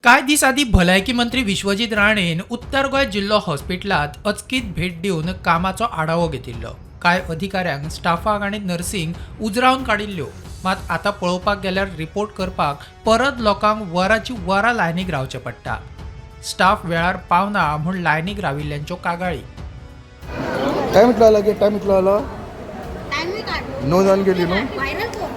कांय दीस आदीं भलायकी मंत्री विश्वजीत राणेन उत्तर गोंय जिल्लो हॉस्पिटलांत अचकीत भेट दिवन कामाचो आढावो घेतिल्लो. कांय अधिकाऱ्यांक, स्टाफाक आनी नर्सींक उजरावन काडिल्ल्यो. मात आतां पळोवपाक गेल्यार रिपोर्ट करपाक परत लोकांक वरांची वरां लायनीक रावचें पडटा. स्टाफ वेळार पावना म्हूण लायनीक राविल्ल्यांच्यो कागाळी. टायम इतलो आला की टायम इतलो आला. टायमूय काड. णव जावन गेली न्हू. व्हायरल कर.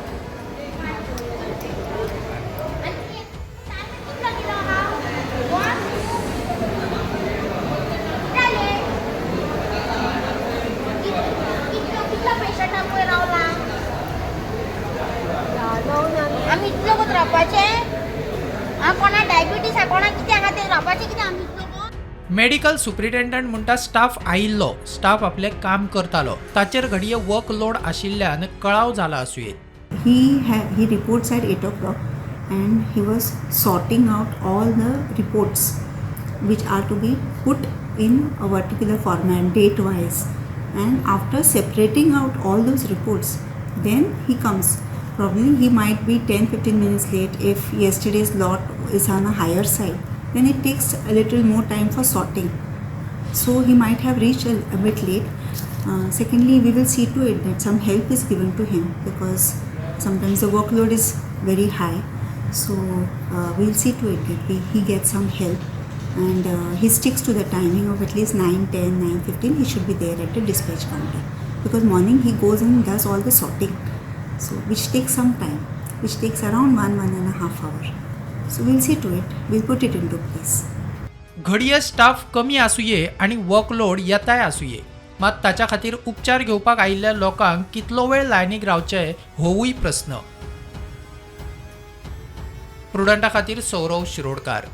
आमी इतलो कोत रावपाचें आं, कोणा डायबिटीज आहा, कोणाक कितें आहा, तें रावपाचें कितें आमी इतलो कोत? मेडिकल सुप्रिटेंडंट म्हणटा, स्टाफ आयिल्लो, स्टाफ आपलें काम करतालो. ताचेर घडये वर्क लोड आशिल्ल्यान कळाव जाला आसुये. He reports at 8 o'clock and he was sorting out all the reports which are to be put in a particular format, date wise, and after separating out all those reports, then he comes. Probably he might be 10-15 minutes late. If yesterday's lot is on a higher side, then it takes a little more time for sorting, so he might have reached a bit late. Secondly, we will see to it that some help is given to him because sometimes the workload is very high. So we'll see to it that he gets some help and he sticks to the timing of at least 9 10, 9:15. He should be there at the dispatch counter because morning he goes and does all the sorting, so which takes some time, which takes around 1.5 hour. So we'll see to it, we'll put it into place. घडये staff कमी आसुये आनी workload येताय आसुये, मात ताच्या खातीर उपचार घेवपाक आयिल्ल्या लोकांक कितलो वेळ लायनीक रावचें होवूय प्रस्न. प्रुडंटा खातीर सौरव शिरोडकार.